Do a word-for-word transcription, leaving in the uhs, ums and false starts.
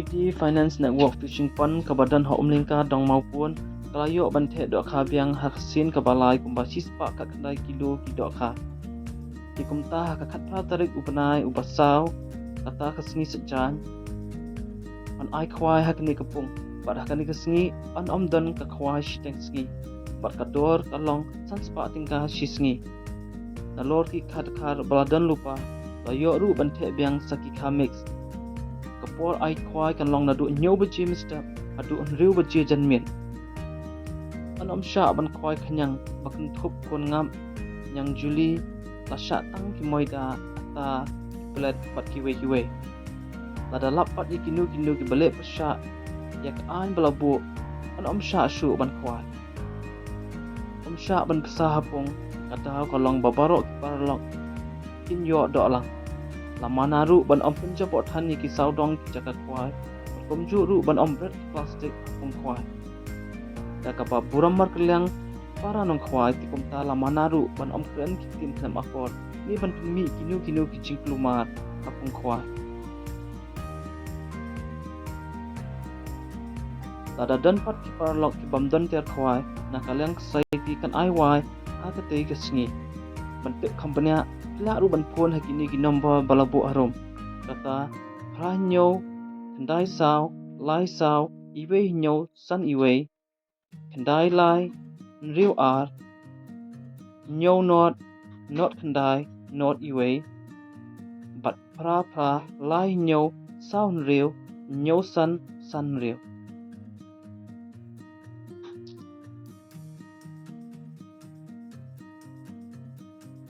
T Finance Network Fishing Pond kaba don ha Umlyngka, Dongmawpun, ka la ïoh ban theh dohkha biang ha ka sien kaba lai kumba shispah khatkhyndai kilo ki dohkha. Te kumta ha ka khatphra tarik u bnai uba saw, kata ka sngi Saitjaiñ, yn ai khwai ha kane ka pung, bad ha kane ka sngi yn ym don ka khwai shiteng sngi, bad ka dor ka long sanspah tyngka shi sngi. Nalor ki kha dkhar ba la don lypa, la ïoh ruh ban theh biang sa ki kha mix. Ka por ai khwai kan long naduh hynñiew baje mynstep haduh hynriew baje janmiet. Yn ym shah ban khwai khñiang ba kynthup khun ngap, ñiang juli, la shah tang ki moida, ata, ki plet bad kiwei kiwei. Lada lap pat ïa kino kino kiba leh pyrshah ïa ka aiñ ba la buh, yn ym shah shuh ban khwai. Ym shah ban pynsa ha pung, ka daw ka long ba baroh ki paralok kin ïoh doh lang. La mana ruh ban ym pynjaboh than ïa ki sawdong ki jaka khwai, bad kumjuh ruh ban ym bret ki plastik ha pung khwai. Da kaba burom markylliang para nongkhwai, te kumta la mana ruh ban ym kren ki ktien khlem akor ne ban pynmih kino kino ki jingkulmar ha pung khwai. Lada don pat ki paralok ki bym don tiar khwai, na ka liang ka society kan ai wai ha katei ka sngi. Ban tip kham bniah, phi lah ruh ban phone ha kine ki number ba la buh harum, kata phra hynñiew, khyndai saw, lai saw, iwei hynñiew, san iwei, khyndai lai, hynriew ar, hynñiew nod, nod khyndai, nod iwei, bad phra phra, lai hynñiew, saw hynriew, hynñiew san, san hynriew.